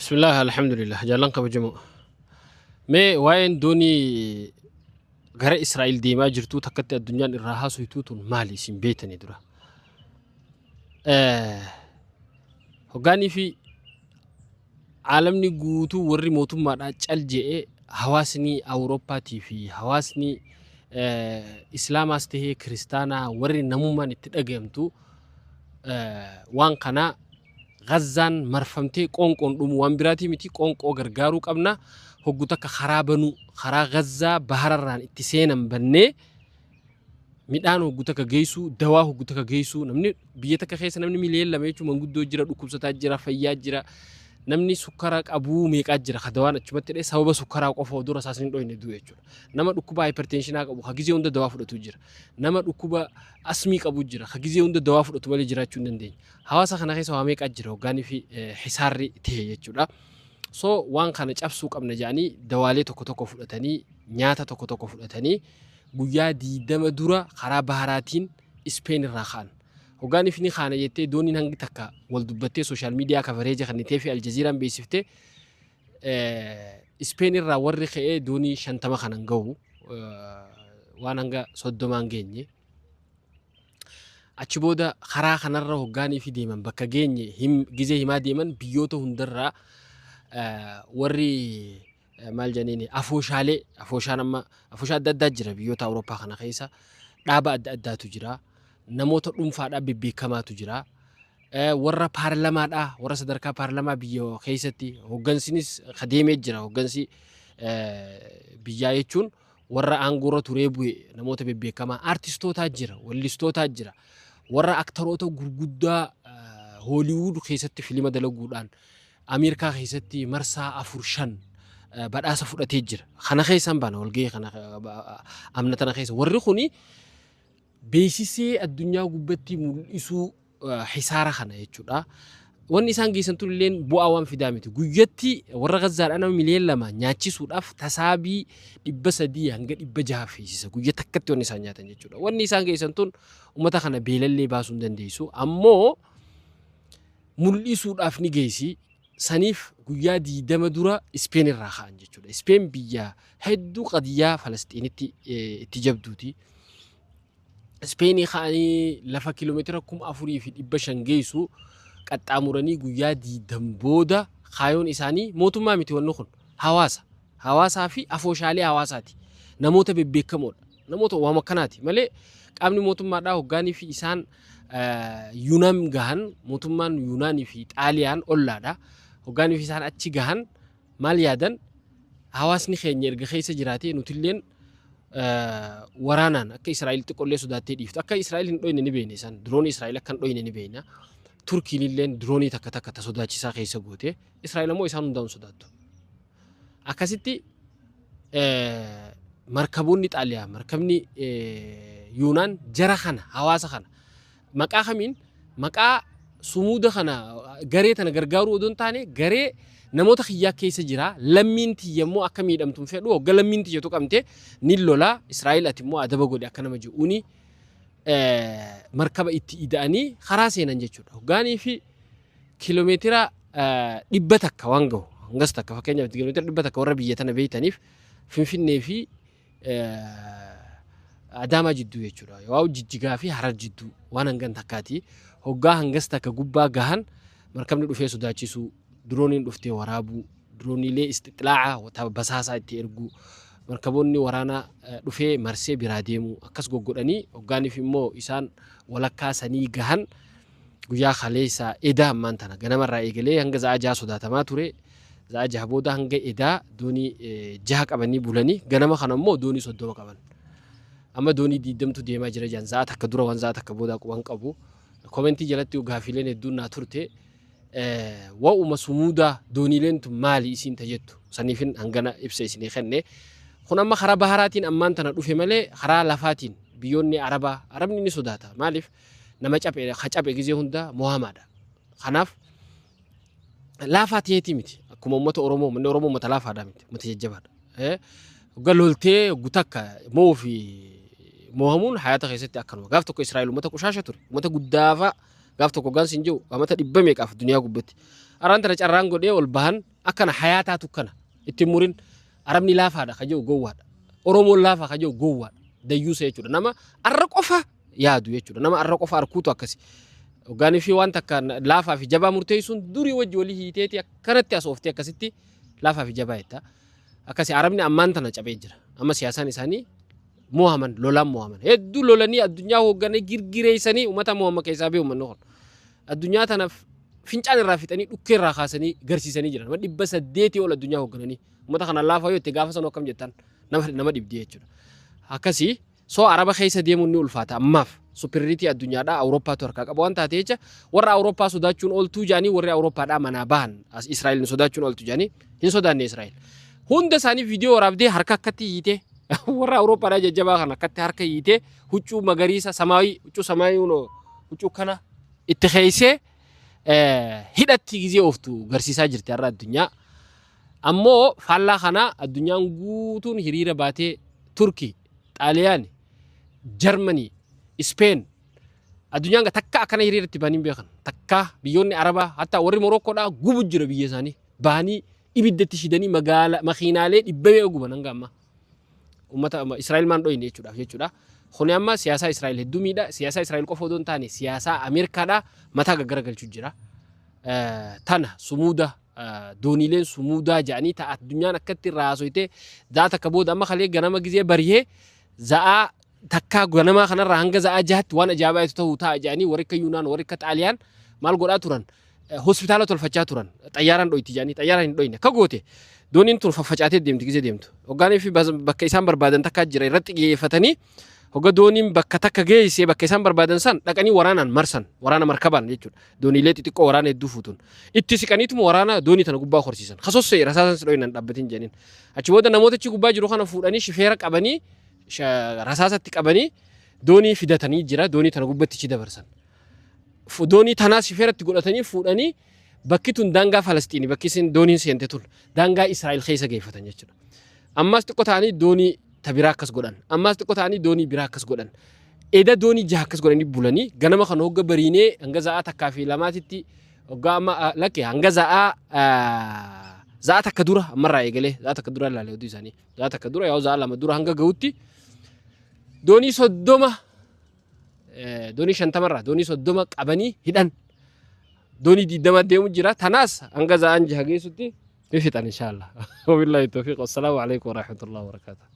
Bismillah, alhamdulillah, jaallan kabajamoo. Mee waa'een doonii gara Israa'el deemaa jirtuu takkatti addunyaan irraa haasoftuu tun maali isin beektanii dura? Hoggaanii fi aalamni guutuu warri mootummaadhaa cal je'ee hawaasni Awurooppaatii fi hawaasni Islaamaas tahee Kiristaanaa warri namummaan itti dhagayamtu waan kanaa Gazzaan marfamtee qoonqoon dhumuu waan biraatii miti, qoonqoo gargaaruu qabna. Hoggu takka karaa banuu, karaa Gazzaa bahararraan itti seenan bannee midhaan hoggu takka geessuu, dawaa hoggu takka geessuu. Namni biyya takka keessa namni miliyoon 2 jechuun manguddoo jira, dhukkubsataa jira, fayyaa jira, namni sukkara qabuu meeqaa jira, ka dawaan achumatti hidhee sababa sukkaraa qofa odoo rasaasni hin dhoyne du'e jechuudha. Nama dhukkuba hypertensionaa qabu ka gizee hunda dawaa fudhatu jira. Nama dhukkuba asmii qabu jira ka gizee hunda dawaa fudhatu malee jiraachuu hin dandeenye. Hawaasa kana keessa waa meeqaa jira hoggaanii fi hisaarri ta'e jechuudha. So waan kana cabsuu qabna jedhanii dawaalee tokko tokko fudhatanii, nyaata tokko tokko fudhatanii guyyaa 20 dura karaa baharaatiin Ispeen irraa ka'an. Hoggaaniif ni kaana jettee dooniin hangi takka wal dubbattee social media coverage kennitee fi Aljaziiraan beeksiftee, Ispeen irraa warri ka'ee doonii 50 kanan gahu, waan hanga 30n geenye. Achi booda karaa kanarra hoggaanii fi deeman bakka geenye gizee himaa deeman biyyoota hundarraa warri maal jedhaniini afooshaalee, afooshaan amma afooshaa adda addaa jira. Biyyoota Awurooppaa kana keessa dhaaba adda addaatu jira, namoota dhuunfaadhaa bebbeekamaatu jira, warra paarlamaadhaa, warra sadarkaa paarlamaa biyya keessatti hoggansinis ka deemee jira. Hoggansi biyyaa jechuun warra aangoorra turee bu'e, namoota bebbeekamaa, aartistootaa jira, wallistootaa jira, warra aktaroota gurguddaa Hooliwuud keessatti filima dalaguudhaan Ameerikaa keessatti marsaa afur shan badhaasa fudhatee jira. Kana keessaan baana walgahii kana amna tana keessa warri kuni beeksisee addunyaa gubbatti mul'isuu hisaara kana jechuudha. Wanni isaan geessan tun illeen bu'aa waan fidaa miti. Guyyatti warra Gazzaadhaa nama miliyoona 2 nyaachisuudhaaf tasaabii 300 hanga 600 feesisa. Guyya takkatti wanni isaan nyaatan jechuudha. Wanni isaan geessan tun uummata kana beelallee baasuu hin dandeessu. Ammoo mul'isuudhaaf ni geessi. Saniif guyyaa 20 dura Ispeen irraa ka'an jechuudha. Ispeen biyya hedduu qadiyyaa Falasxiinitti itti jabduuti. Ispeenii ka'anii lafa kiiloomeetira 4500 geessu qaxxaamuranii guyyaa 20 booda kaayoon isaanii mootummaa miti, wanni kun hawaasa. Hawaasaa fi afooshaalee hawaasaati. Namoota bebbeekamoodha. Namoota waan akkanaati malee qaamni mootummaadhaa hoggaanii fi isaan Yuunaan gahan, mootummaan Yuunaanii fi Xaaliyaan ollaadha. Hoggaanii fi isaan achi gahan maal yaadan? Hawaasni keenya erga keessa jiraatee nutilleen waraanaan akka Israa'el xiqqollee sodaattee dhiiftu. Akka Israa'el hin dhoyne ni beekna isaan. Diroonii Israa'el akka hin dhoyne ni beekna. Turkiin illeen diroonii takka takka ta sodaachisaa keessa goote. Israa'el ammoo isaan hundaa'uun sodaattu. Akkasitti markaboonni Xaaliyaa, markabni Yuunaan jara kana, hawaasa kana maqaa kamiin, maqaa sumuuda kana garee tana gargaaruu odoo hin taane, garee namoota kiyyaa keessa jira, lammiin tiyya immoo akka miidhamtu hin fedhu, hogga lammiin tiyya tuqamte ni lolaa, Israa'el ati immoo adaba godhe akka nama jedhuuni markaba itti ida'anii karaa seenan jechuudha. Hoggaanii fi kiiloomeetira 100 waan gahu hangas takka, fakkeenyaaf kiiloomeetira 100 warra biyya tana beeytaniif Finfinnee fi Adaamaa jidduu jechuudha. Yoo Jijjigaa fi Harar jidduu waan hangan takkaati. Hoggaa hangas takka gubbaa gahan markabni dhufee sodaachisuu, dirooniin dhuftee waraabuu, dirooniilee istixlaa'a basaasaa itti erguu, markaboonni waraanaa dhufee marsee biraa deemuu akkas goggodhanii hoggaaniif immoo isaan walakkaa sanii gahan guyyaa kaleessa edaa ammaan tana ganamarraa eegalee hanga za'a 6 sodaatamaa ture. Za'a 6 booda hanga edaa doonii 6 qabanii bulanii ganama kana immoo doonii 30 qaban. Amma doonii 20tu deemaa jira jedhan za'a takka dura, waan za'a takka boodaa quban qabu. Komentii jalatti gaafiileen hedduun naa turte. Wa'uma sumuudaa dooniileen tun maali isiin tajettu saniifin hangana ibsa isinii kenne. Kun amma karaa baharaatiin ammaan tana dhufe malee karaa lafaatiin biyyoonni Arabaa, Arabni ni sodaata. Maaliif? Nama caphe ka caphe gizee hunda mo'amaadha. Kanaaf laafaa ta'eetii miti. Akkuma uummata Oromoo, uummanni Oromoo uummata laafaadha miti, uummata jajjabaadha. Hogga loltee hoggu takka mo'uu fi mo'amuun hayaata keessatti akkanuma. Gaaf tokko Israa'el uummata qushaasha ture, uummata guddaafaa gaaf tokko hoggaan siin jiru amata dhibba meeqaaf duniyaa gubbatti. Arraan tana carraan godhee ol bahan. Akkana hayaataatu kana itti hin murin. Arabni laafaadha ka jedhu gowwaadha. Oromoon laafaa ka jedhu gowwaadha. Dayyuusa jechuudha. Nama arra qofa yaadu jechuudha. Nama arra qofa arkuutu akkasi. Hoggaanii fi waan takka laafaa fi jabaa murteessuun durii wajji walii hiiteeti akkanatti as ooftee akkasitti laafaa fi jabaa jetta. Akkasi Arabni ammaan tana cabee jira. Amma siyaasaan isaanii mo'aman, lolaan mo'aman. Hedduu lolanii addunyaa hoogganii girgireessanii uummata mo'ama keessaa bee uummanni kun. Addunyaa tana fincaan irraa fixanii dhukkee irraa kaasanii garsiisanii jiran. Nama 800 ol addunyaa hooggananii. Uummata kana laafaa yoo itti gaafa sanuu akkam jettan nama dhibdi jechuudha. Akkasii soo Araba keessa deemuun ni ulfaata ammaaf. Superiority addunyaadhaa Awurooppaatu harkaa qaba waan taate jecha warra Awurooppaa sodaachuun ooltuu jaanii warri Awurooppaadhaa manaa bahan as Israa'el sodaachuun ooltu jaanii hin sodaanne Israa'el. Hunda isaanii viidiyoo waraabdee harka akkatti hiitee warra Awurooppaadhaa jajjabaa kana akkatti harka hiitee huccuu magariisa samaayii huccuu samaayii huccuu kana itti keeysee hidhatti gizee ooftu garsiisaa jirti har'a addunyaa. Ammoo faallaa kanaa addunyaan guutuun hiriira baatee Turkii, Xaaliyaani, Jarmanii, Ispeen addunyaan takka akkana hiriira itti bahanii hin beekan. Takka biyyoonni Arabaa hatta warri Morokkoodhaa gubu jira biyya isaanii. Bahanii ibiddatti shidanii magaala makiinaalee dhibba meeqa guban hanga ammaa. Uummata Israa'el maan dhoyne jechuudhaaf jechuudha. Kuni amma siyaasaa Israa'el hedduu miidha. Siyaasaa Israa'el qofa odoo hin taane siyaasaa Ameerikaadhaa mataa gaggaragalchu jira. Tana sumuuda dooniileen sumuudaa jedhanii ta'a addunyaan akkatti irraa haasoyte za'a takka booda amma kalee ganama gizee barihee za'aa takkaa ganamaa kanarraa hanga za'aa jahatti waan ajaa'ibaatu ta'uu ta'a jedhanii warri akka Yuunaan warri akka Xaaliyaan maal godhaa turan hospitaala tolfachaa turan xayyaaraan dhoyti jedhanii xayyaaraan hin dhoyne akka goote dooniin tun faffacaatee deemti gizee deemtu hoggaanii fi bakka isaan barbaadan takkaa jira irratti xiyyeeffatanii hogga dooniin bakka takka geessee bakka isaan barbaadan san dhaqanii waraanaan marsan waraana markabaan jechuudha Dooniilee xixiqqoo waraana hedduu fuutuun. Itti siqaniituma waraana doonii tana gubbaa korsiisan. Ka sosso'e rasaasan si dhoynan dhaabbatin jedhaniin. Achi booda namoota achi gubbaa jiru kana fuudhanii shifeera qabanii rasaasatti qabanii doonii fidatanii jira. Doonii tana gubbatti achi dabarsan. Doonii tanaas shifeeratti godhatanii fuudhanii bakki tun daangaa Falasxiini bakki isin dooniin seente tun daangaa Israa'el keessa geeffatan jechuudha. Ammas xiqqoo ta'anii doonii ta biraa akkas godhan. Ammaas xiqqoo ta'anii doonii biraa akkas godhan. Eda doonii jaha akkas godhanii bulanii ganama kana hogga bariinee hanga za'aa takkaa fi lamaatitti hoggaa amma lakke hanga za'aa za'aa takka dura ammarraa eegalee za'aa takka dura ilaale oduu isaanii za'aa takka dura yoo za'aa lama dura hanga ga'utti doonii 30 doonii 50rraa doonii 30 qabanii hidhan doonii 20 deemu jira tanaas hanga za'aan jaha geessutti ni fixan inshaallah. Wabillahi tawfiiq wassalaamu alaikum warahmatullahi wabarakatuh.